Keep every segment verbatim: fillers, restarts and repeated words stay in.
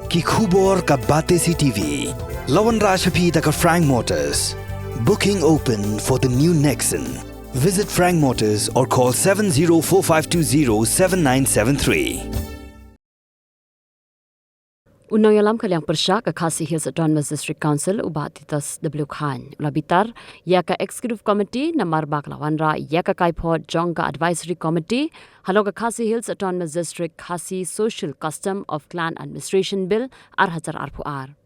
Ki khubor ka Batesi T V. La wanrah sha phi da ka Frank Motors. Booking open for the new Nexon. Visit Frank Motors or call seven zero four five two zero seven nine seven three. U nongïalam ka liang pyrshah ka Khasi Hills Autonomous District Council u Bah Titus W Chyne u la bitar ïa ka Executive Committee namar ba ka la wanrah ïa ka kaiphod jong ka Advisory Committee halor ka Khasi Hills Autonomous District Khasi Social Custom of Clan Administration Bill ar hajar arphew ar.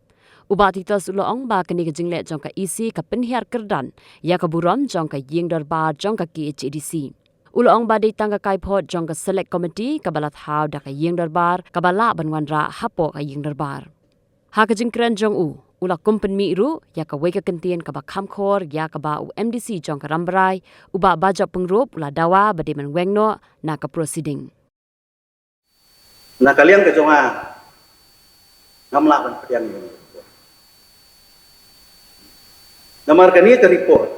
U Bah Titus u la ong ba kane ka jingleh jong ka E C ka pynhiar kyrdan ïa ka burom jong ka ïing dorbar jong ka K H A D C. U la ong ba dei tang ka kaiphod jong ka Select Committee kaba la thaw da ka ïing dorbar kaba lah ban wanrah hapoh ka ïing dorbar. Ha ka jingkren jong u, u la kum pynmih ruh ïa kawei ka kyntien kaba kham khor ïa kaba u M D C jong ka Rambrai, u Bah Bajop Pyngrope u la dawa ba dei ban weng noh na ka proceeding. Na ka liang ka jong nga, ngam lah ban pdiang ïa ka report. Namar kane ka report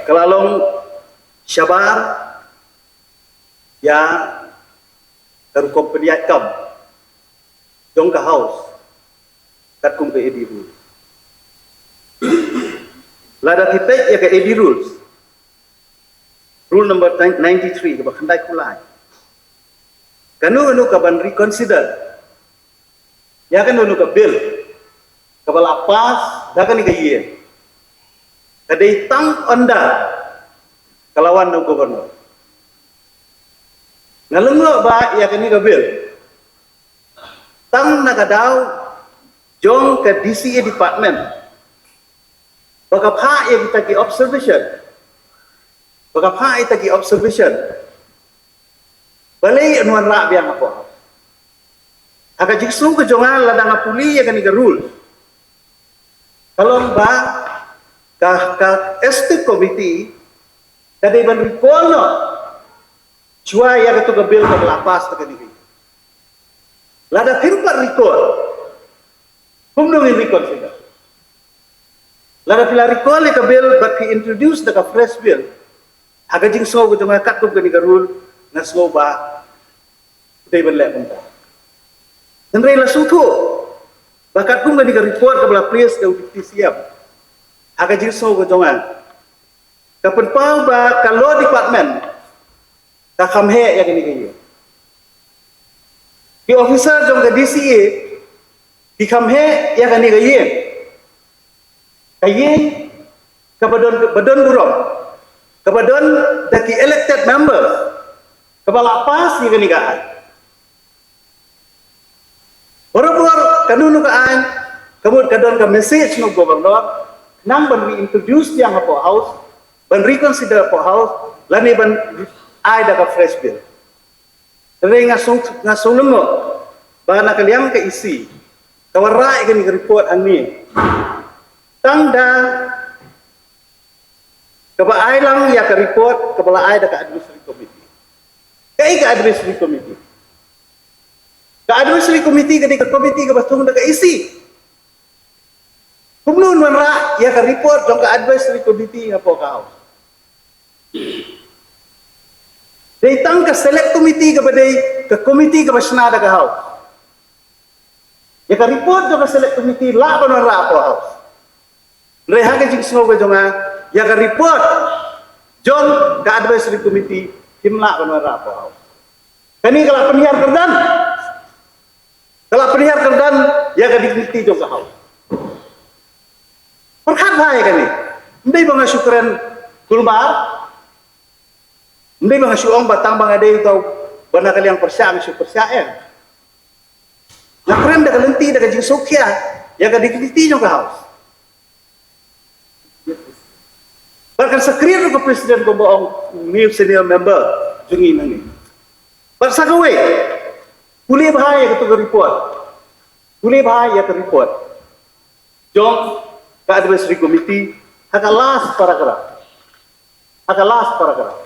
ka la long shabar ïa ka rukom pynïaid kam jong ka House katkum ka A D rules. Lada phi peit ïa ka A D rules, rule number ninety-three kaba khyndai phew lai, kano kano kaban reconsider ïa kano kano ka bill kaba la pass da kane ka ïing, ka dei tang ynda ka la wan na u Governor. Nga lyngngoh ba ïa kane ka bill tang na ka daw jong ka D C A department ba ka phah ïa kita ki observation, ba ka phah ïa kita ki observation, balei yn wanrah biang hapoh House. Ha ka jingsngew ka jong nga, lada nga pule ïa kane ka rule, ka long ba ka, ka Executive Committee ka dei ban recall noh shuwa ïa kato ka bill kaba la pass da kane ka ïing. Lada phim pat recall, kumno ngin reconsider? Lada phi la recall ïa ka bill bad phi introduce da ka fresh bill, ha ka jingsngew ka jong nga katkum kane ka rule, nga sngew ba dei ban leh kumta. Hynrei la sngewthuh ba katkum kane ka report kaba la place da u Deputy C M, ha ka jingsngew ka jong nga, ka pynpaw ba ka Law Department ka kham heh ïa kane ka ïing. Ki officer jong ka D C A ki kham heh ïa kane ka ïing. Ka ïing kaba don, ba don burom, kaba don da ki elected members, kaba la pass ïa kane ka aiñ. Barabor kano kano ka aiñ, ka mut ka don ka message na u Governor, khnang ban reintroduce biang hapoh House, ban reconsider hapoh House, lane ban ai da ka fresh bill. Hynrei nga sngew, nga sngew lyngngoh ba na ka liang ka E C ka wanrah ïa kane ka report hangne tang da kaba ai lang ïa ka report kaba la ai da ka Advisory Committee. Kaei ka Advisory Committee? Ka Advisory Committee ka dei ka committee kaba thung da ka E C. Kumno yn wanrah ïa ka report jong ka Advisory Committee hapoh ka House? Dei tang ka Select Committee kaba dei ka committee kaba shna da ka House. Ïa ka report jong ka Select Committee lah ban wanrah hapoh House. Hynrei ha ka jingsngew ka jong nga, ïa ka report jong ka Advisory Committee kim lah ban wanrah hapoh House. Kane ka la pynhiar kyrdan. Ka la pynhiar kyrdan ïa ka dignity jong ka House. Pyrkhat bha ïa kane. Ym dei ba nga shu kren kulmar. Ym dei ba nga shu ong ba tang ba nga dei uta uba na ka liang pyrshah nga shu pyrshah ïa. Nga kren da ka lynti, da ka jingsngewkhia ïa ka dignity jong ka House. Bad kan sa khriat ruh ka President kumba ong une u senior member jong ngi nangne. Bad sa kawei, pule bha ïa kato ka report. Pule bha ïa ka report jong ka Advisory Committee ha ka last paragraph. Ha ka last paragraph.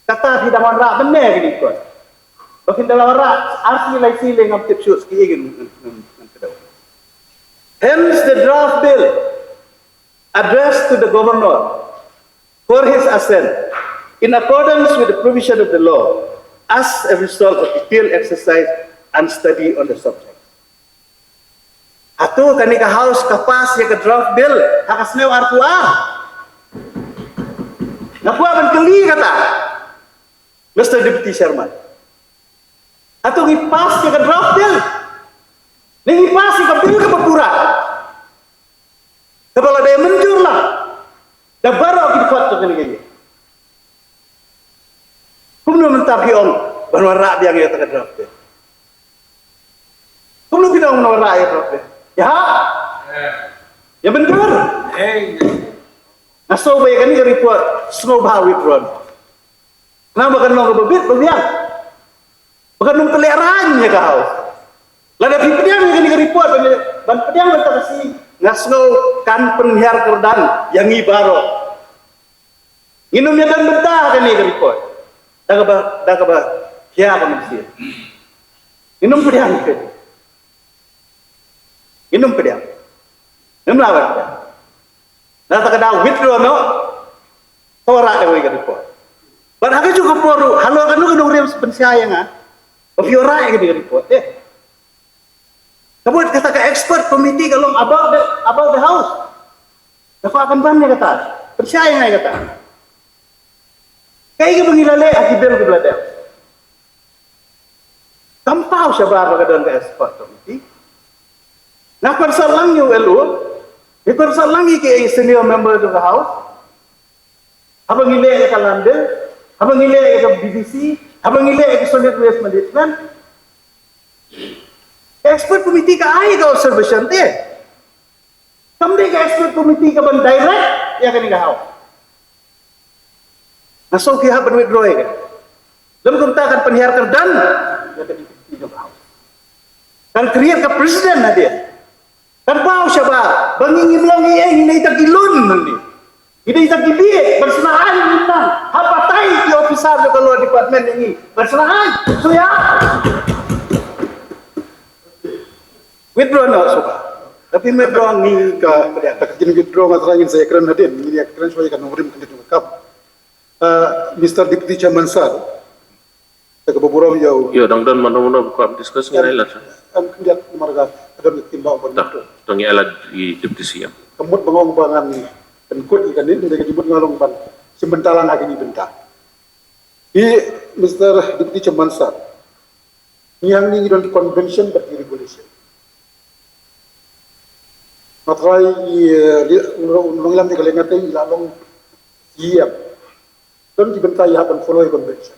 Kata phi dang wanrah mynne kine ki kot. Ba kin da la wanrah ar sngi lai sngi lei ngam tip shuh ski ïa ki ngan, ngan, ngan kdew. Hence the draft bill addressed to the Governor for his assent in accordance with the provision of the law as a result of detailed exercise and study on the subject. Hato kane ka House ka pass ïa ka draft bill ha ka snem arphew ar? Nga kwah ban kylli kata, Mister Deputy Chairman. Hato ngi pass ïa ka draft bill? Ne ngi pass ïa ka bill kaba pura, kaba la dei mynjur la da baroh ki dkhot jong kane ka ïing? Kumno mynta phi ong ban wanrah biang ïa kata ka draft bill? Kumno phi ong ban wanrah ïa ka draft bill? Ïa, ïa mynjur. Nga sngew ba ïa kane ka report sngewbha withdraw. Namar ba kan long kaba bit ba biang, ba kan long kaba lehrain ïa ka House. Lada phi pdiang ïa kane ka report ban, ban pdiang mynta ka sngi, nga sngew kan pynhiar kyrdan ïa ngi baroh. Ngin ym ïadon bynta ha kane ka report da kaba, da kaba hiar ka mynsiem. Ngin ym pdiang ïa kane. Ngin ym pdiang. Ngim lah ban pdiang. Nangta ka daw withdraw noh, to wanrah da kawei ka report. Bad ha kajuh ka por ruh, halor kano kano ruh pynshai ïa nga ba phi wanrah ïa kane ka report. Eh, ka mut kata ka expert committee ka long above the, above the House. Ka kwah ban ban ïa kata, pynshai ïa nga ïa kata. Kaei kaba ngi la leh ha ki bill kiba la dep? Kam paw shabar ba ka don ka expert committee. Nga kyrpad lang ïa u L O, nga kyrpad lang ïa ki senior member jong ka House. Haba ngi leh ïa ka Land Bill, haba ngi leh ïa ka B B C, haba ngi leh ïa ka Solid Waste Management, ka expert committee ka ai ka observation te. Kam dei ka expert committee ka ban direct ïa kane ka House. Nga sngew ki hap ban withdraw ïa kane. Lym kumta kan pynhiar kyrdan ïa kane ka committee jong ka House. Kan create ka precedent hadien. Kan paw shabar ba ngi ngim long ei ei, ngi dei tang ki lun hangne. Ngi dei tang ki bieit ban sngewthuh, ngi nang hap batai ki officer jong ka law department ïa ngi ban sngewthuh. So ïa, withdraw noh shuwa. Tapi withdraw ngi ka, ka, ka jin withdraw nga trai ngin sa ïakren hadien, ngin ïakren shuwa ïa ka nongrim khyndiat jong ka kam. Uh, Mister Deputy Chairman Sir, te kaba burom ïa u. Ïa, dang don mano mano ba kwah discuss ngi ai lad. Em khyndiat namar ka don ka ktien ba u ban. Tang ngi ai lad i Deputy C M. Ka mut ba nga ong ba ngan pynkut ïa kane, hynrei ka jingmut nga long ban shim bynta lang ha kine ki bynta. I Mister Deputy Chairman Sir, ngi hangne ngi don ki convention bad ki regulation. Nga trai i, eh, nongïalam jong ka lei nga tei i la long C M. Don ki bynta i hap ban follow i convention.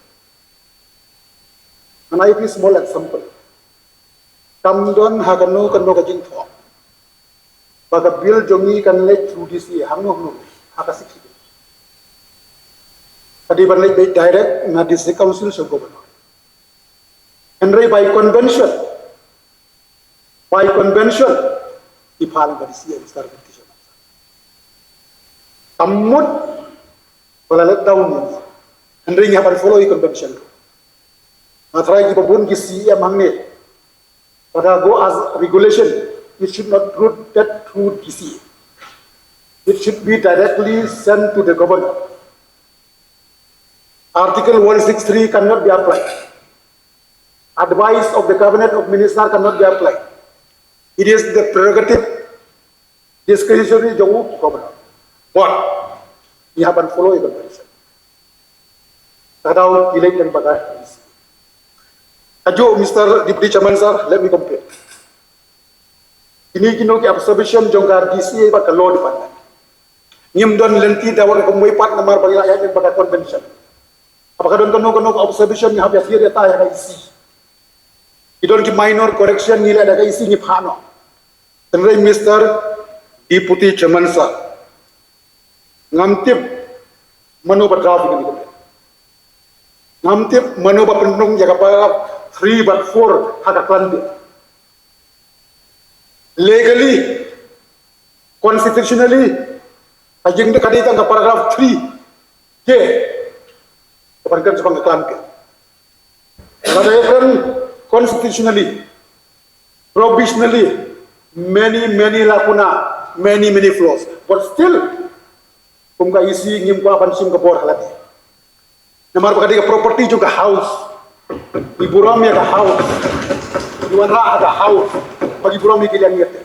Ngan ai phi small example. Kam don ha kano kano ka jingthoh ba ka bill jong ngi kan leit through D C A hangno hangno ha ka sixty days. Ka dei ban leit beit direct na District Council sha Governor. Hynrei by convention, by convention, i phah lyngba D C A, Mister Deputy Chairman. Ka mut ba la let down ïa ngi. Hynrei ngi hap ban follow i convention. Nga trai kiba bun ki C M hangne, lada go as regulation, it should not route that through D C A. It should be directly sent to the governor. Article one six three cannot be applied. Advice of the Cabinet of Minister cannot be applied. It is the prerogative, discretionary jong u Governor. But ngi hap ban follow i convention. Ka daw ki leit lyngba ka D C A. Ajo, Mister Deputy Chairman Sir, let me complete. Kine kino ki observation jong ka D C A bad ka Law Department. Ngim don lynti da wat kumwei pat namar ba ngi la ïaid lyngba ka convention. Haba ka don kano kano ka observation ngi hap ïa pyrta ïa ka E C. Ki don ki minor correction ngi leh da ka E C ngi phah noh. Hynrei Mister Deputy Chairman Sir, ngam tip mano ba draft ïa kane ka bill. Ngam tip mano ba pynrung ïa ka paragraph three bad four ha ka klan bill. Legally, constitutionally, ka jingdei ka dei tang ka paragraph three K ka ban kren shaphang ka klan bill. Lada ïakren constitutionally, provisionally, many, many lacuna, many, many flaws. But still, kum ka E C ngim kwah ban shim ka bor ha lade. Namar ba ka dei ka property jong ka House. Ngi burom ïa ka House. Wan rah ha ka House ba ngi burom ïa ki liang ïa te.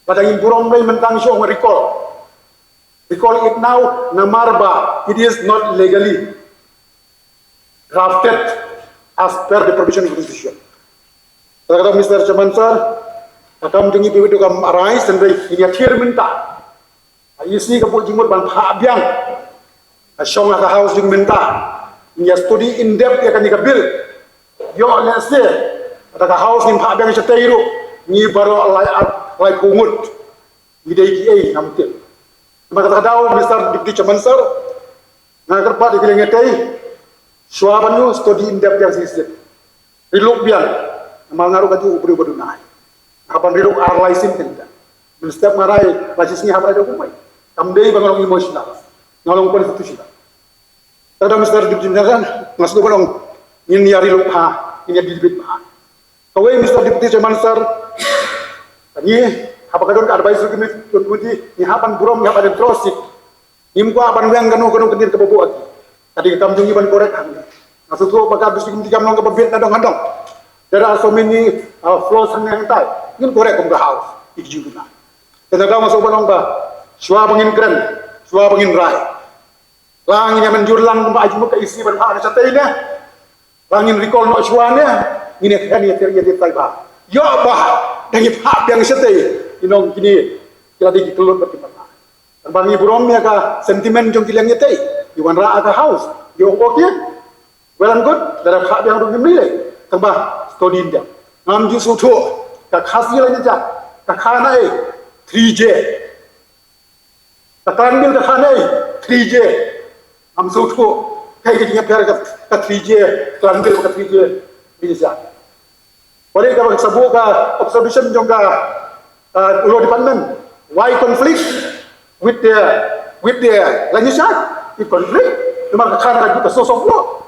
Lada ngim burom, mynta ngi shu ong recall. Recall it now, namar ba it is not legally drafted as per the provision of the Constitution. Kata, Mister Chairman Sir, ka kam jong ngi phi wit kam arise, hynrei ngin ïa thied mynta. Ka E C ka buh jingmut ban phah biang. Ka shong ha ka House jong mynta. Ngin ïa study in depth ïa kane ka bill. Ïoh lehse kata ka House ngin phah biang shatei ruh, ngi baroh lai, laiphew ngut ngi dei kiei ngam tip. Namar kata ka daw, Mister Deputy Chairman Sir, nga kyrpad ïa ki liang ïa tei, shuwa ban ïoh study in depth biang shisien. Riluk biang. Namar nga ruh ka ju u briew ba duna ai. Nga hap ban riluk ar lai sien kynta. Mynstep nga rai la shisngi hap rai da kumbai. Kam dei ba nga long emotional, nga long constitutional. Kata, Mister Deputy Chairman, nga sngewbha long ngin ïa riluk bha, ngin ïa debate bha. Kawei, Mister Deputy Chairman Sir, ngi haba ka don ka advisory committee, committee, ngi hap ban burom, ngi hap ban trust. Ngim kwah ban weng kano kano ka dei kaba buh ïa ki. Ka dei ka kam jong ngi ban correct hangne. Nga sngewthuh ba ka District Committee kam long kaba bit na dong ha dong. There are so many, uh, flaws hangne hangtai. Ngin correct kum ka House ïa ki jingduna. Te nga daw nga sngewbha long ba shuwa ba ngin kren, shuwa ba ngin rai, la ngin ïa mynjur lang ba ai jingmut ka E C ban phah na shatei ne, la ngin recall noh shuwa ne, ngin ïa kren ïa te, ïa te tai ba ïoh ba dang ïa phah biang shatei. Ïa nong kine ki la dei ki kyllut bad ki patha. Tang ba ngi burom ïa ka sentiment jong ki liang ïa tei. Ngi wanrah ha ka House, ngi ong okay, well and good. Lada phah biang ruh ngim lei lei, tang ba study in depth. Ngam ju sngewthuh ka Khasi Laitumkhrah, ka kha na ei, three J. Ka Clan Bill ka kha na ei, three J. Ngam sngewthuh kaei ka jingïapher ka, ka three J Clan Bill, ka three J Laitumkhrah. Wale kaba sa buh ka observation jong ka, uh, Law Department. Why conflict with the, with the Laitumkhrah? It conflict. Namar ka kha na ka source of law.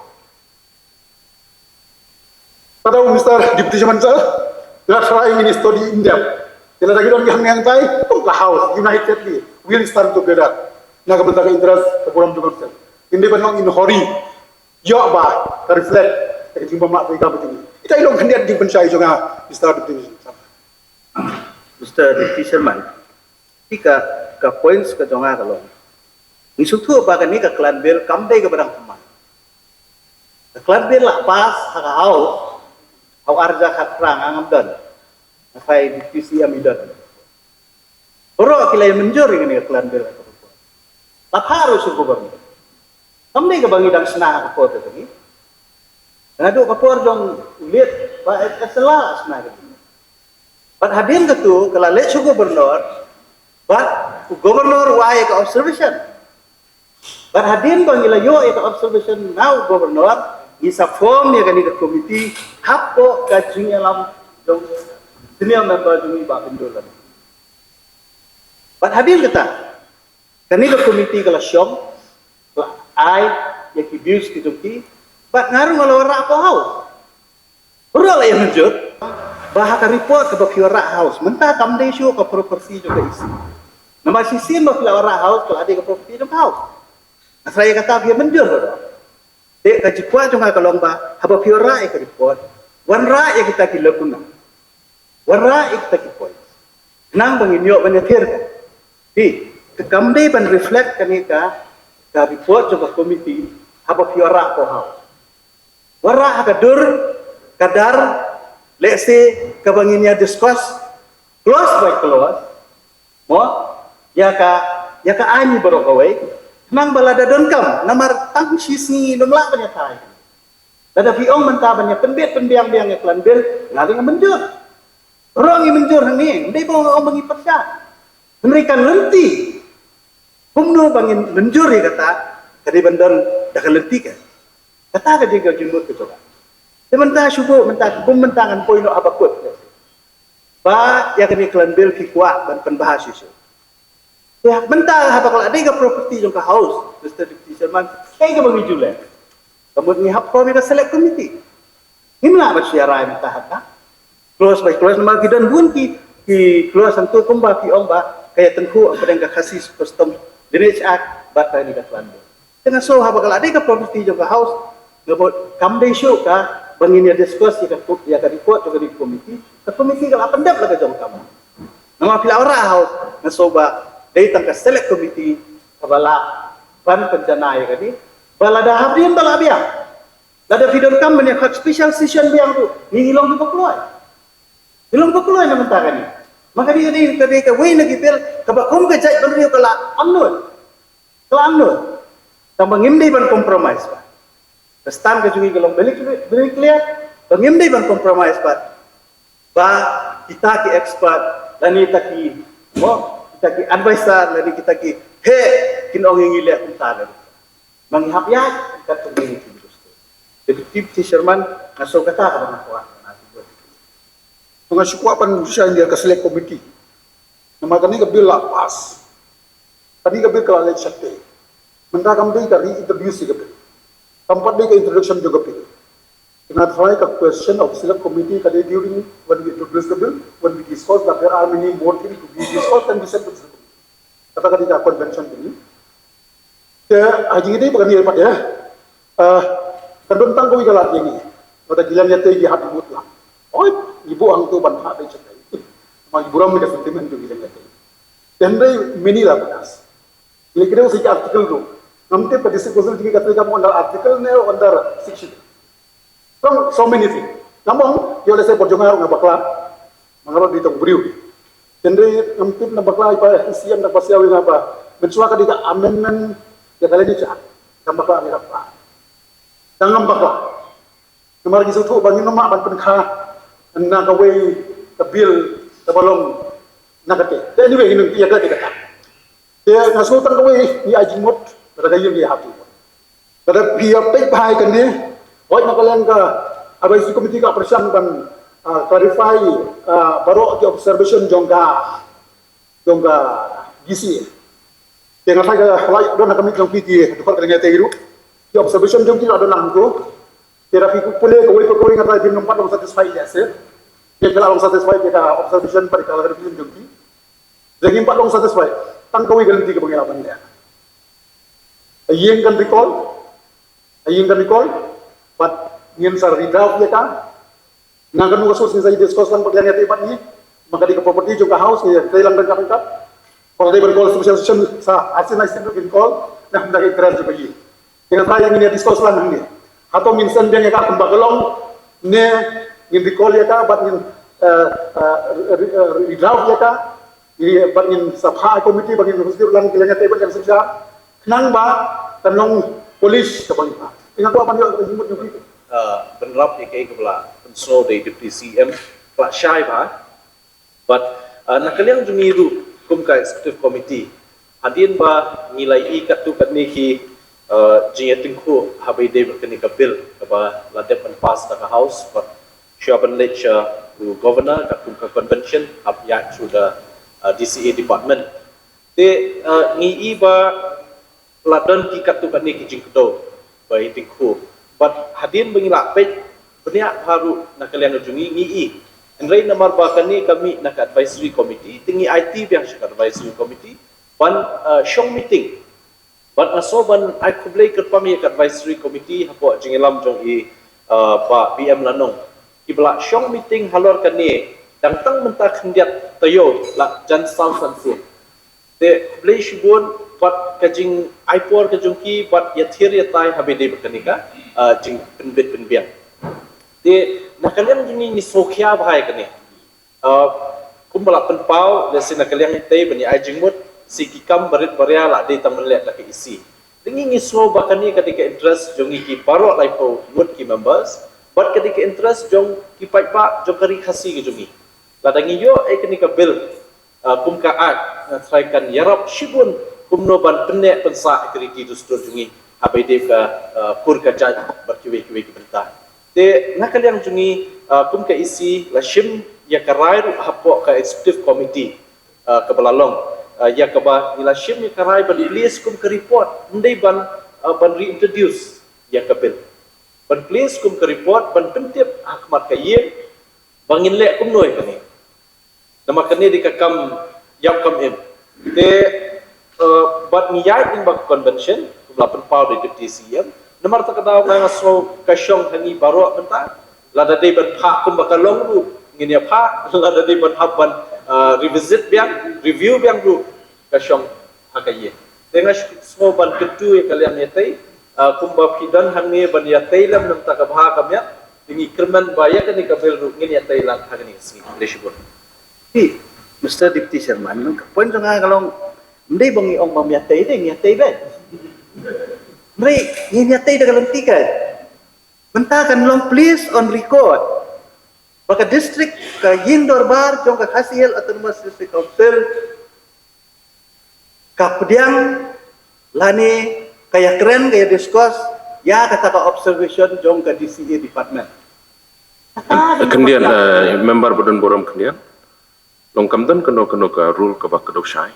Kata, Mister Deputy Chairman Sir, nga try ngin study in depth. Te lada ki don ki hangne hangtai, kum ka House unitedly we'll stand together na ka bynta ka interest ka burom jong ka Khasi. Ngim dei ban long in hurry. Ïoh ba ka reflect ïa ka jingbymlah ka jong ngi. Ita i long khyndiat jingpynshai jong nga, Mister Deputy Chairman. Mister Deputy Chairman, ïa ka, ka points ka jong nga ka long, ngi sngewthuh ba kane ka Clan Bill kam dei kaba dang thymmai. Ka Clan Bill la pass ha ka House ha u ar hajar khatphra, nga ngam don. Nga phai Deputy C M i don. Baroh ki la ïa mynjur ïa kane ka Clan Bill ha ka por. La phah ruh sha u Governor. Kam dei kaba ngi dang shna ha ka por ka jong ngi. Naduh ka por jong u Late Bah H S Sylla la shna ka jong ngi. Bad hadien katu ka la leit sha u Governor, bad u Governor u ai ïa ka observation. Bad hadien ba ngi la ïoh ïa ka observation na u Governor, ngi sa form ïa kane ka committee hapoh ka jingïalam jong senior member jong ngi Bah Byndul Langbah. Bad hadien kata, kane ka committee ka la shong, ka la ai ïa ki views ki jong ki, bad nga ruh nga la wanrah hapoh House. Baroh la ïa mynjur ba ha ka report kaba phi wanrah ha House, mynta kam dei shuh ka property jong ka E C. Namar shisien ba phi la wanrah ha House ka la dei ka property jong ka House. Nga sa ïa kata phi ïa mynjur baroh. Te ka jingkwah jong nga ka long ba haba phi wanrah ïa ka report, wanrah ïa kita ki lacuna, wanrah ïa kita ki points, khnang ba ngin ïoh ban ïathir ka. Phi, ka kam dei ban reflect kane ka, ka report jong ka committee haba phi wanrah hapoh House. Wanrah ha ka dur ka dar, let's say, kaba ngin ïa discuss clause by clause, mo, ïa ka, ïa ka aiñ baroh kawei, khnang ba lada donkam, namar tang shisngi ngim lah ban ïa thai. Lada phi ong mynta ban ïa pynbit pynbiang biang ïa ka Clan Bill, nga dei nga mynjur. Baroh ngi mynjur hangne, ym dei ba ong ba ngi pyrshah. Hynrei kan lynti. Kumno ba ngin mynjur ïa kata, ka dei ban don da ka lynti ka. Kata ka dei ka jingmut ka jong nga. Te mynta shu buh mynta, kum mynta ngan poi noh ha ba kut. Ba ïa kane ka Clan Bill ki kwah ban pynbha shisha. Te mynta haba ka la dei ka property jong ka House, Mister Deputy Chairman, kaei kaba ngi ju leh? Ka mut ngi hap form ïa ka select committee. Ngim lah ban shu ïa rai mynta hangta. Clause by clause, namar ki don bun ki, ki clause hangto kumba ki ong ba ka ïa tyngkhuh hapdeng ka Khasi Custom Lineage Act bad kane ka Clan Bill. Te nga sngew haba ka la dei ka property jong ka House, nga mut kam dei shuh ka, ba ngin ïa discuss ïa ka, ïa ka report jong ka committee, ka committee ka la pyndep la ka jong ka. Namar phi la wanrah ha u, nga sngew ba dei tang ka select committee kaba la ban pynjanai ïa kane, ba lada hap dien ba la biang. Lada phi donkam ban ïa khot special session biang ruh, ngi long kiba kloi. Ngi long kiba kloi na ka bynta kane. Ma kane ka dei, ka dei kawei na ki bill kaba kum ka jaitbynriew ka la angnud. Ka la angnud. Tangba ngim dei ban compromise pat. Ka stand ka jong ngi ka long very, very clear ba ngim dei ban compromise pat. Ba kita ki expert lane kita ki, mo, kita ki advisor lane kita ki heh kin ong ïa ngi leh kumta leh. Ma ngi hap ïaid katkum ngi ki. Deputy Chairman, nga sngew kata kaba nga kwah. To nga shu kwah ban shai ïa ka select committee. Namar kane ka bill la pass. Kane ka bill ka la leit shatei. Mynta kam dei ka reintroduce ïa ka bill. Kam pat dei ka introduction jong ka bill. Nga try ka question of select committee ka dei during when we introduce the bill, when we discuss that there are many more things to be discussed and be said with the bill. Kata ka dei ka convention jong ngi. Te ha jingïadei ba kan ïa pat ïa. Ah, kan don tang kawei ka lad ïa ngi. Lada ki leng ïatei ki hap mut lang. Oi, ngi buh hangto ban hap dei chetai. Ma ngi burom ïa ka sentiment jong ki leng ïatei. Te hynrei mini la pass. Ngi kdew sa ki article ruh. Ngam tip ka district council jong ngi ka trei kam under article ne under section. From so many things. Ngam ong, ïoh lehse por jong nga ruh nga bakla. Ma nga ruh dei tang u briew. Hynrei ngam tip na bakla, i pa E C M na ba siaw ïa nga ba mynshuwa ka dei ka amendment ïa ka Land Use Act. Ngam bakla, ngam bakla. Tang ngam bakla. Namar ngi sngewthuh ba ngin ym lah ban pynkha na kawei ka bill kaba long na kata. Te anyway, ngin ïa kata kata. Te nga sngew tang kawei ngi ai jingmut, lada ka ïing ngi hap jingmut. Lada phi ïa peit bha ïa kane, hooid na ka liang ka advisory committee ka pyrshang ban, ah, clarify, ah, baroh ki observation jong ka, jong ka D C A. Te nga tharai ka la don ha ka miet jong phi ki dkhot ka liang ïa te ruh. Ki observation jong ki la don lang ko. Te lada phi pule kawei pa kawei nga tharai phin ym pat long satisfied ïa se. Te phi la long satisfied ïa ka observation bad ka clarification jong ki. Te ngim pat long satisfied. Tang kawei ka lynti kaba ngi lah ban leh. A ïing kan recall, a ïing kan recall, bad ngin sa redraft ïa ka. Nga kynmaw ka source ngin sa ïa discuss lang bad ka liang ïatei bad ngi. Ma ka dei ka property jong ka house ngi ïatei lang ryngkat ryngkat. Bad dei ban call special session sa arsien lai sien ruh ngin call. Nah, ynda ka interest jong ka ïing. Te nga tharai ngin ïa discuss lang hangne. Hato ngin send biang ïa ka kumba ka long ne ngin recall ïa ka bad ngin, eh, eh, re-, eh, redraft ïa ka. Ïa bad ngin sa phah ha committee bad ngin consider lang ki leng ïatei bad leng synshar. Khnang ba kan long polish kaba ngi phah. Te nga kwah ban ïoh ka jingmut jong phi. Ah, bynrap ïa kaei kaba la pynsngew da i Deputy C M, ka la shai bha. Bad, ah, na ka liang jong ngi ruh kum ka executive committee, hadien ba ngi la ïohi katto katne ki, ah, jingïatyngkhuh haba ïadei bad kane ka bill kaba la dep ban pass da ka House, bad shuwa ban leit sha u Governor katkum ka convention, hap ïaid shuh da, ah, D C A department. Te, ah, ngi ïohi ba la don ki katto katne ki jingkdew ba ïatyngkhuh. Bad hadien ba ngi la peit bniah bha ruh na ka liang jong ngi, ngi ïohi. Hynrei namar ba kane ka mih na ka advisory committee, te ngi aiti biang sha ka advisory committee ban, ah, shong meeting. Bad nga sngew ban ai khublei kyrpang ïa ka advisory committee hapoh jingïalam jong i, ah, Bah B M Lanong, kiba la shong meeting halor kane dang tang mynta khyndiat taïew la jan saw san sien. Te khublei shibun bad ka jingai por ka jong ki bad ïathir ïatai haba ïadei bad kane ka, ah, jingpynbit pynbiang. Te na ka liang jong ngi ngi sngewkhia bha ïa kane. Ah, kumba la pynpaw lehse na ka liang ïatei ban ïa ai jingmut, shi ki kam barit baria la dei tang ban leh da ka E C. Te ngi ngi sngew ba kane ka dei ka interest jong ngi ki baroh laiphew ngut ki members bad ka dei ka interest jong ki paidbah jong ka Ri Khasi ka jong ngi. Lada ngi ïoh ïa kane ka bill, ah, kum ka Act, nga tharai kan ïarap shibun kumno ban pynneh pynsah ïa ka riti dustur jong ngi haba ïadei ka, ah, kur ka jait bad kiwei kiwei ki bynta. Te na ka liang jong ngi, ah, kum ka E C la shim ïa ka rai ruh hapoh ka executive committee, ah, kaba la long, ah, ïa kaba ngi la shim ïa ka rai ban place kum ka report, ym dei ban, ah, ban reintroduce ïa ka bill. Ban place kum ka report ban pyntip ha khmat ka ïing ba ngin leh kumno ïa kane. Namar kane dei ka kam ïap kam im. Te, eh, bad ngi ïaid lyngba ka convention, kumba la pynpaw da i Deputy C M, Namar kata ka daw nga sngew ka shong ha ngi baroh mynta. Lada dei ban phah kumba ka long ruh ngin ïa phah, lada dei ban hap ban, ah, revisit biang, review biang ruh, ka shong ha ka ïing. Te nga sngew ban kyntu ïa ka liang ïatei, ah, kumba phi don hangne ban ïatei lem namar ka bha ka miat, te ngi kyrmen ba ïa kane ka bill ruh ngin ïatei lang ha kane ka sngi. Khublei shibun. Phi, Mister Deputy Chairman, ka point jong nga ka long, ym dei ba ngi ong ba ym ïatei, dei ngi ïatei dei. Hynrei ngin ïatei da ka lynti kai. Mynta kan long place on record ba ka district, ka ïing dorbar jong ka Khasi Hills Autonomous District Council, ka pdiang lane ka ïakren, ka ïa discuss ïa kata ka observation jong ka D C A department. Khyndiat, eh, member ba don burom khyndiat. Long kam don kano kano ka rule kaba kdew shai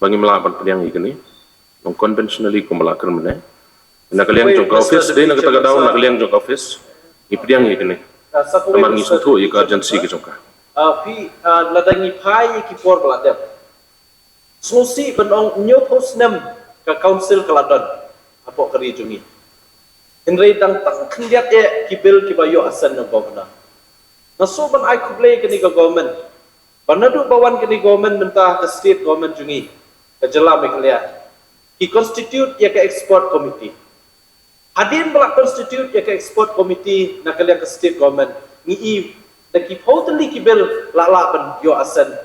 ba ngim lah ban pdiang ïa kane. Long conventionally kumba la kren mynne. Na ka liang jong ka office, dei na kata ka daw na ka liang jong ka office ngi pdiang ïa kane. Namar ngi sngewthuh ïa ka urgency ka jong ka. Ah, phi, ah, lada ngi phai ïa ki por ba la dep, sngewsih ban ong hynñiewphew snem ka council ka la don hapoh ka ri jong ngi. Hynrei dang tang khyndiat eh ki bill kiba ïoh assent na governor. Nga sngew ban ai khublei kane ka government ba naduh ba wan kane government mynta, ka state government jong ngi, ka jylla Meghalaya, ki constitute ïa ka expert committee. Hadien ba la constitute ïa ka expert committee na ka liang ka state government, ngi i da ki phew tylli ki bill la lah ban ïoh assent.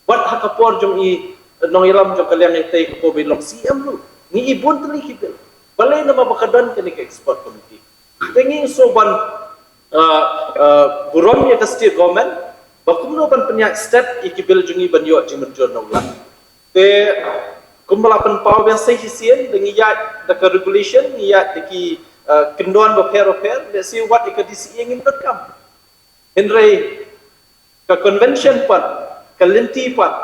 Wat ha ka por jong i nongïalam jong ka liang ïatei, ka por ba i long C M ruh, ngi i bun tylli ki bill. Balei? Namar ba ka don kane ka expert committee. Te ngi sngew ban, uh, uh, burom ïa ka state government ba kumno ban pynïaid step ïa ki bill jong ngi ban ïoh jingmynjur na u Lat. Te kumba la pynpaw biang sa shisien, da ngi ïaid da ka regulation, ngi ïaid da ki, uh, kyndon bapher bapher, lehse wat ïa ka D C A ngim donkam. Hynrei ka convention pat, ka lynti pat,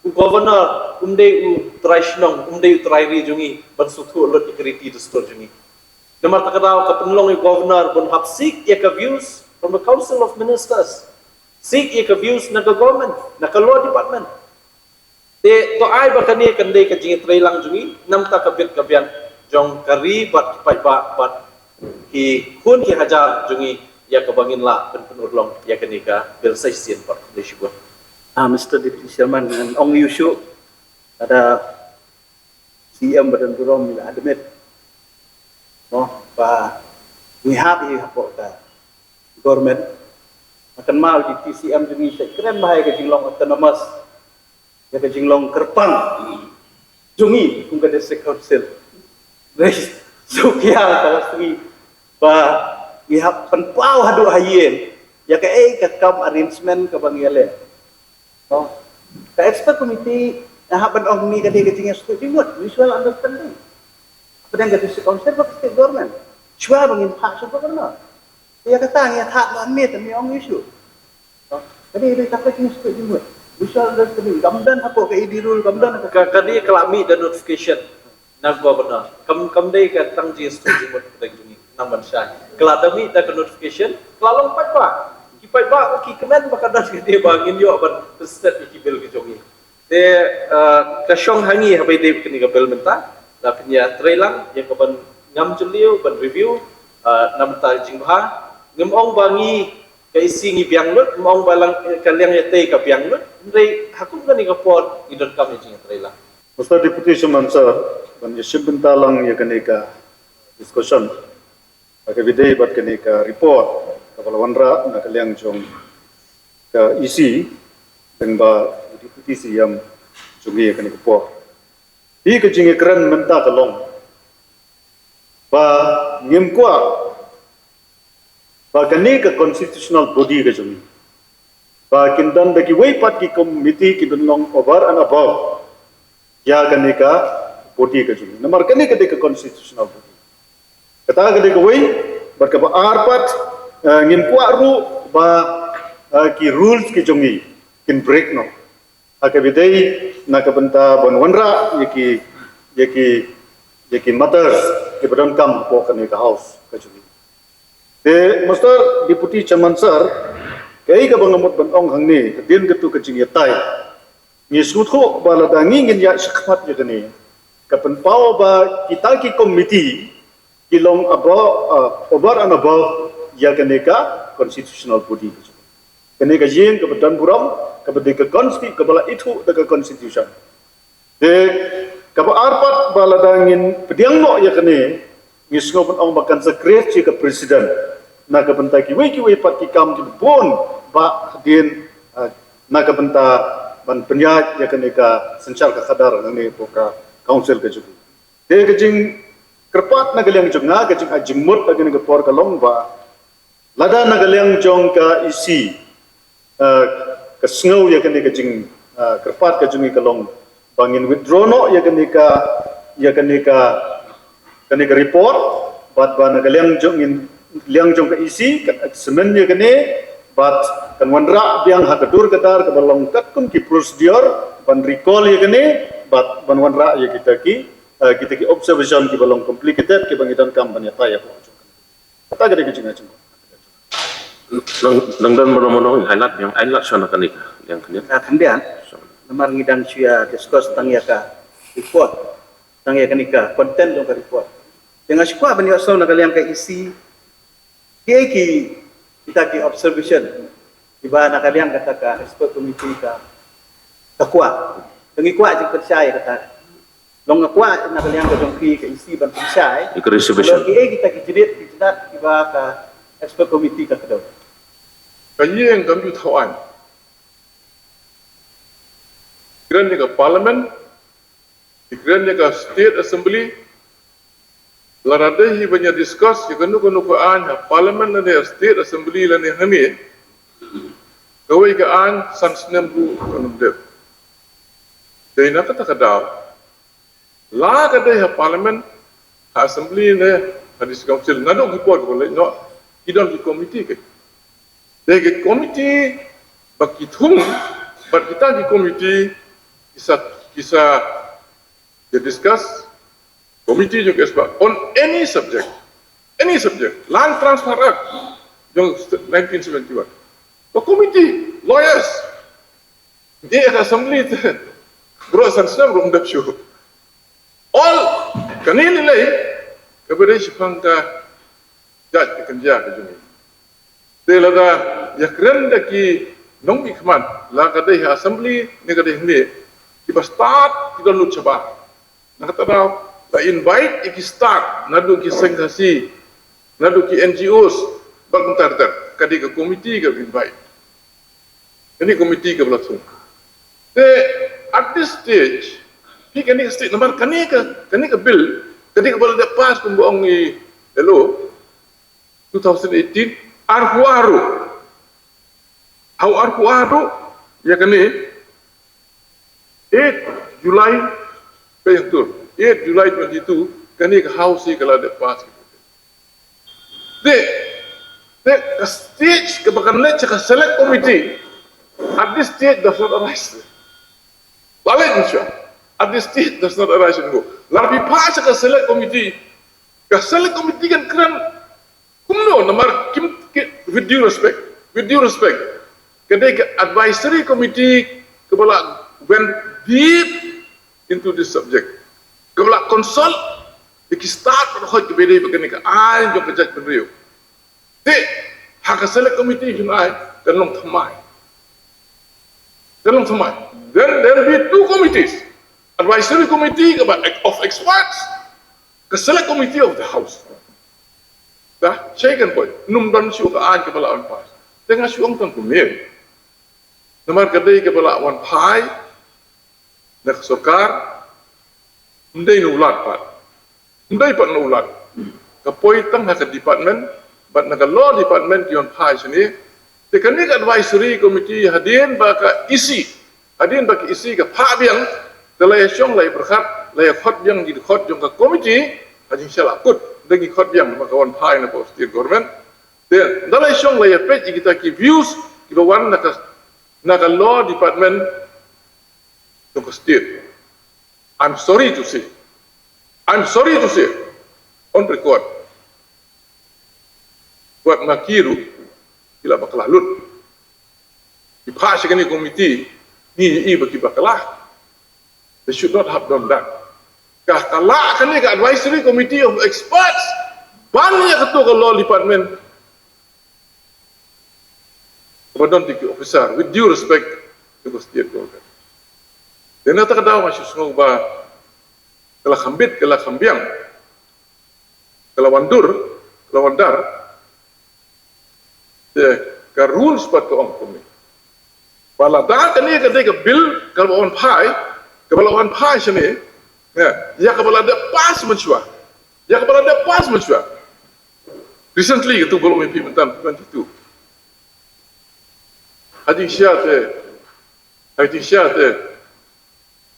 u governor um dei u trai shnong, um dei u trai ri jong ngi ban sngewthuh lut ïa ka riti dustur jong ngi. Namar kata ka daw ka pynlong ïa u governor ban hap seek ïa ka views from the Council of Ministers, seek ïa ka views na ka government, na ka law department. Te to ai ba kane kan dei ka jingïatreilang jong ngi namar ka bit ka biang jong ka ri bad ki paidbah bad ki khun ki hajar jong ngi, ïa kaba ngin lah ban pynurlong ïa kane ka bill sa shisien pat. Khublei shibun. Ah, Mister Deputy Chairman, ngan ong ïa u shuh, lada C M ba don burom i la admit, mo, ba ngi hap ïa hapoh ka government. Akan mau di T C M jong ngi sa kren ba hai ka jinglong autonomous, ïa ka jinglong kyrpang jong ngi kum ka district council. Rai sukia ka la sui ba ngi hap pynpaw haduh ha ïing ïa kaei ka kam arrangement kaba ngi ïaleh. Oh. Ka expert committee nga hap ban ong ngi ka dei ka jingïasyllok jingmut, mutual understanding. Pdeng ka district council bad ka state government. Shuwa ba ngin phah sha governor. Ïa kata ngi ïa thad noh mynmiet, ngi ong issue. Ka dei, dei kata ka jingstad jingmut. Mutual understanding. Kam don hapoh ka E D rule, kam don hapoh ka, ka dei ka la mih da notification na governor. Kam, kam dei ka tang jingstad jingmut ka dei jong ngi. Nang ban shai. Ka la da mih da ka notification, ka la long paidbah. Ki paidbah ki kmen ba ka don ka dei ba ngin ïoh ban stad ïa ki bill ki jong ngi. Te, eh, ka shong ha ngi haba ïadei bad kane ka bill mynta, la pynïatreilang ïa kaban ngam jylliew ban review, eh, na bynta jingbha. Ngim ong ba ngi ka E C ngi biang lut, ngim ong ba lang, eh, ka liang ïatei ka biang lut. Hynrei ha kum kane ka por ngi donkam ïa jingïatreilang. Mister Deputy Chairman Sir, ban ïashim bynta lang ïa kane ka discussion. Ha kaba ïadei bad kane ka report kaba la wanrah na ka liang jong ka E C lyngba u Deputy C M jong ngi ha kane ka por. Hi ka jingïakren mynta ka long ba ngim kwah ba kane ka constitutional body ka jong ngi ba kin don da kiwei pat ki committee ki don long over and above ïa kane ka body ka jong ngi. Namar kane ka dei ka constitutional body. Kata ka dei kawei, bad kaba ar pat, eh, ngim kwah ruh ba, eh, ki rules ki jong ngi kin break noh. Ha kaba ïadei na ka bynta ban wanrah ïa ki, ïa ki, ïa ki matters kiba donkam hapoh kane ka house ka jong ngi. Te Mister Deputy Chairman Sir, kaei kaba nga mut ban ong hangne, hadien katto ka jingïatai, ngi sngewthuh ba lada ngi ngin ïaid shakhmat ïa kane, ka pynpaw ba kita ki committee ki long above, uh, over and above ïa kane ka constitutional body. Kane ka ïing kaba don burom, kaba dei ka consti-, kaba la ithuh da ka constitution. Te kaba ar pat ba lada ngin pdiang noh ïa kane, ngi sngew ban ong ba kan sa create shi ka precedent na ka bynta kiwei kiwei pat ki kam kiba bun ba hadien, uh, na ka bynta ban pynïaid ïa kane ka synshar ka khadar hangne hapoh ka council ka jong ngi. Te ka jingkyrpad na ka liang jong nga, ka jingai jingmut ha kane ka por ka long ba lada na ka liang jong ka E C, uh, ka sngew ïa kane ka jing, uh, kyrpad ka jong ngi ka long ba ngin withdraw noh ïa kane ka, ïa kane ka, kane ka report, bad ba na ka liang jong ngin, liang jong ka E C kan examine ïa kane, bad kan wanrah biang ha ka dur ka dar kaba long katkum ki procedure ban recall ïa kane, bad ban wanrah ïa kita ki, uh, kita ki observation kiba long complicated kiba ngi donkam ban ïatai ïa ka jong kane. Kata ka dei ka jingïaid jingmut. Nang, nang don mano mano, highlight, ïa highlight shwa na kane ka, ïa kane. Ka khyndiat. Namar ngi dang shu ïa discuss tang ïa ka report, tang ïa kane ka content jong ka report. Te nga shu kwah ban ïohsngew na ka liang ka E C, kiei ki, kita ki observation kiba na ka liang kata ka expert committee ka, ka kwah. Te ngi kwah jingpynshai kata. Long nga kwah na ka liang ka jong phi ka E C ban pynshai. Ïa ka reservation. Long kiei kita ki jingit ki jingdat kiba ka expert committee ka kdew. Ka ïing kam ju thaw aiñ. Kren ïa ka parliament, kren ïa ka state assembly. Lada dei hi ban ïa discuss ïa kano kano ka aiñ ha parliament lane state assembly lane hangne, kawei ka aiñ san snem ruh kan ym dep. Dei na kata ka daw, la ka dei ha parliament, ha assembly ne ha district council, naduh ki por kiba leit noh, ki don ki committee ki. Dei ki committee ba ki thung, bad kita ki committee ki sa, ki sa ïa discuss, committee jong ka expert on any subject, any subject, Land Transfer Act jong nineteen seventy-one. Ka committee, lawyers, dei ka assembly te, baroh san snem ruh ym dep shuh. All, kane lei lei kaba dei shaphang ka jait ka kynja ka jong ngi. Te lada ïa kren da ki nongmihkhmat, la ka dei ha assembly ne ka dei hangne, kiba stad ki don lut shabar. Na kata daw la invite ïa ki stad naduh ki seng Khasi, naduh ki N G Os, bad kumta ter ter, ka dei ka committee ka invite. Kane committee kaba la thung. Te at this stage, phi, kane ka stage namar kane ka, kane ka bill, kane kaba la dep pass kumba ong i L O, two thousand eighteen, arphew ar ruh. Ha u arphew ar ruh ïa kane, eight July, ka ïa tur, eight July twenty-two, kane ka House ka la dep pass. Te, te ka stage kaba kan leit sha ka select committee, at this stage does not arise. La leit sha, at this stage does not arise anymore. La phi phah sha ka select committee, ka select committee kan kren kumno, namar kim, ki, with due respect, with due respect, ka dei ka advisory committee kaba la went deep into this subject, kaba la consult ïa ki stad bad hoi kiba dei ba kane ka aiñ jong ka jaitbynriew. Te ha ka select committee jong ai kan long thymmai, kan long thymmai. Then there will be two committees, advisory committee kaba of experts, ka select committee of the House. Te shaei kan poi, ym don shuh ka aiñ kaba la wan pass. Te nga shu ong tang kumne, namar ka dei kaba la wan phai na ka sorkar, ym dei na u Lat pat, ym dei pat na u Lat. Ka poi tang ha ka department, bad na ka law department ki wan phai shane. Te kane ka advisory committee hadien ba ka E C, hadien ba ka E C ka phah biang, te la ïa shong la ïa pyrkhat, la ïa khot biang ki dkhot jong ka committee ha jingshisha la kut. Te ngi khot biang namar ka wan phai na ka state government. Te da la ïa shong la ïa peit ïa kita ki views kiba wan na ka, na ka law department jong ka state. I'm sorry to say, I'm sorry to say, on record, wat ma ki ruh ki la bakla lut. Ki phah sha kane ka committee, ngi ïohi ba ki bakla. They should not have done that. Ka, ka lah kane ka advisory committee of experts Ban ïa kato ka law department, ba don tiki officer, with due respect to the state government. Te na kata ka daw nga shu sngew ba ka la kham bit, ka la kham biang, ka la wan dur, ka la wan dar. Te ka rules pat ka ong kumne. Ba lada kane ka dei ka bill kaba la wan phai, kaba la wan phai shane, ïa, ïa kaba la dep pass mynshuwa. Ïa kaba la dep pass mynshuwa. Recently, katu ba la wan phi mynta twenty-two. Ha jingshisha te, ha jingshisha te,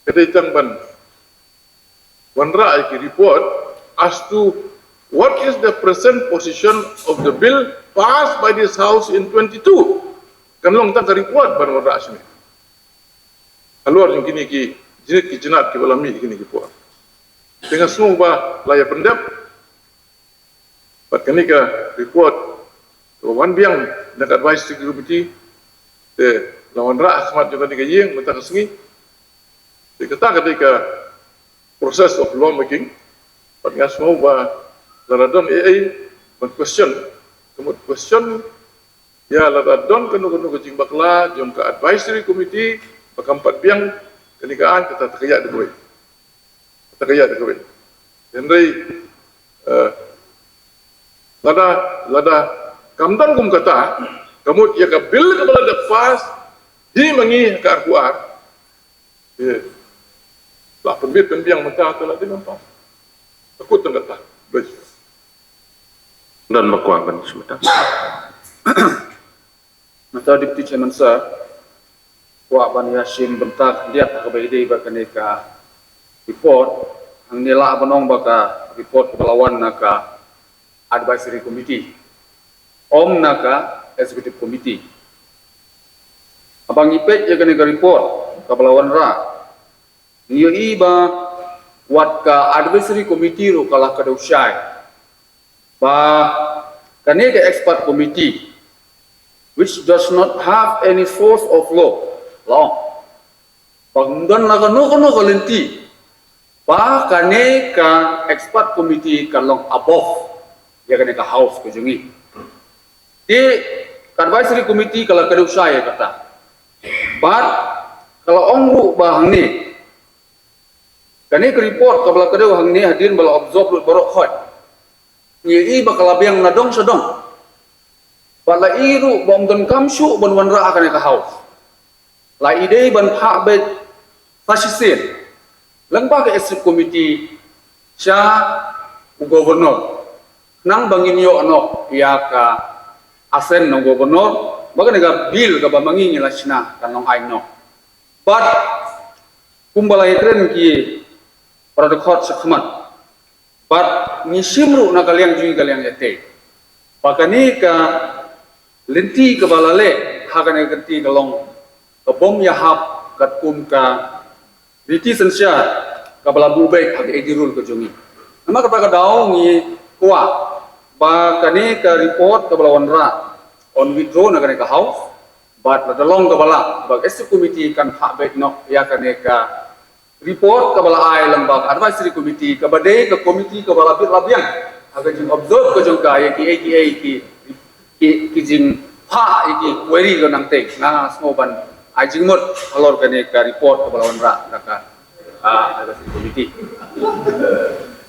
ka dei tang ban wanrah ïa ki report as to what is the present position of the bill passed by this house in twenty-two. Kan long tang ka report ban wanrah shane. Halor jong kine ki jinit ki jinat kiba la mih kine ki por. Te nga sngew ba la ïa pyndep bad kane ka report kaba wan biang na ka advisory committee, te la wanrah ha khmat jong kane ka ïing mynta ka sngi. Te kata ka dei ka process of law making. Bad nga sngew ba lada don ei ei ban question, ka mut question ïa lada don kano kano ka jingbakla jong ka advisory committee ba kam pat biang kane ka aiñ, kata ta ka ïa da kawei. Kata ka ïa da kawei. Hynrei, eh, lada, lada kam don kum kata, ka mut ïa ka bill kaba la dep pass hi ma ngi ha ka arphew ar, eh, la pynbit pynbiang mynta te la dei ban pass. Ka kut tang kata. Baik. Don ba kwah ban sumata. Mynta Deputy Chairman Sir, kwah ban ïa shim bynta khyndiat ha kaba ïadei bad kane ka report. Hangne lah ban ong ba ka report kaba la wan na ka Advisory Committee, ym na ka Executive Committee. Haba ngi peit ïa kane ka report kaba la wanrah, ngi ïohi ba wat ka Advisory Committee ruh ka la kdew shai. Ba kane ka expert committee, which does not have any force of law, long, ba ym don la kano kano ka lynti ba kane ka expert committee kan long above ïa kane ka house ka jong ngi. Te ka advisory committee ka la kdew shai ïa kata. Bad ka la ong ruh ba hangne kane ka report kaba la kdew hangne hadien ba la absorb lut baroh khoit, ngi ïohi ba ka la biang na dong sha dong. Bad la ïohi ruh ba ym donkam shuh ban wanrah ha kane ka house. La ïadei ban phah beit sa shisien lyngba ka executive committee sha u governor, khnang ba ngin ïoh noh ïa ka assent na u governor ba kane ka bill kaba ma ngi ngi la shna kan long aiñ noh. Bad kumba la ïa kren ki para dkhot shakhmat, bad ngi shim ruh na ka liang jong ngi ka liang ïatei ba kane ka lynti kaba la leh ha kane ka kynti ka long ka bym ïahap katkum ka riti synshar kaba la buh beit ha ka AG rule ka jong ngi. Namar kata ka daw ngi kwah ba kane ka report kaba la wanrah yn withdraw na kane ka house. Bad lada long kaba lah, ba ka executive committee kan phah beit noh ïa kane ka report kaba la ai lyngba ka advisory committee, kaba dei ka committee kaba la bit la biang ha ka jingobserve ka jong ka ïa kiei kiei ki, ki, ki jingphah ïa ki query ka nangtei. Nga sngew ban ai jingmut halor kane ka report kaba la wanrah da ka, ah, advisory committee.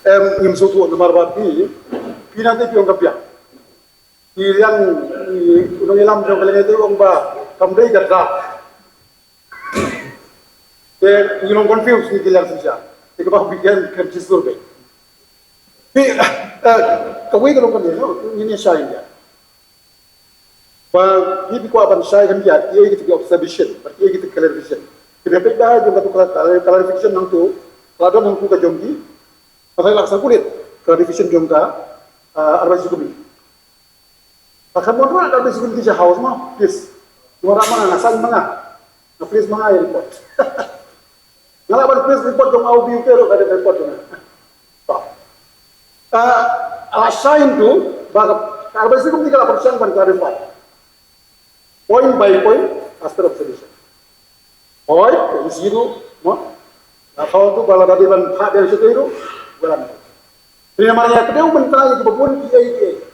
Em, ngim sngewthuh namar ba phi, phi nangtei phi ong ka biang. Ki liang, ki, u nongïalam jong ka liang ïatei u ong ba kam dei ka draft. Te ngi long confuse ngi ki liang synshar. Te kaba phi kren kren shisha beit. Phi, eh, kawei ka long kane, no, ngin ïa shai ïa. Ba phi, phi kwah ban shai khyndiat kiei kiei ki observation bad kiei kiei ki clarification. Te phi peit ba jong katu cla-, cla-, clarification nangtu, la don hangtu ka jong ki. Ba phi lah sa kulit clarification jong ka, ah, advisory committee. Ba kham wanrah ka advisory committee sha house mo, please. Wanrah ma nga, nga sign ma nga. Nga please ma nga ïa report. Nga lah ban please report jong U B U K ruh ka dei report jong nga. To. Ah, la sign tu ba ka advisory committee ka la pyrshang ban clarify point by point as per observation. Hooid, ka E C ruh, mo? Nga khot tu ba lada dei ban phah biang shatei ruh, ba la. Te namar ïa ka dei u mynta ïa kiba bun ki ei ki ei.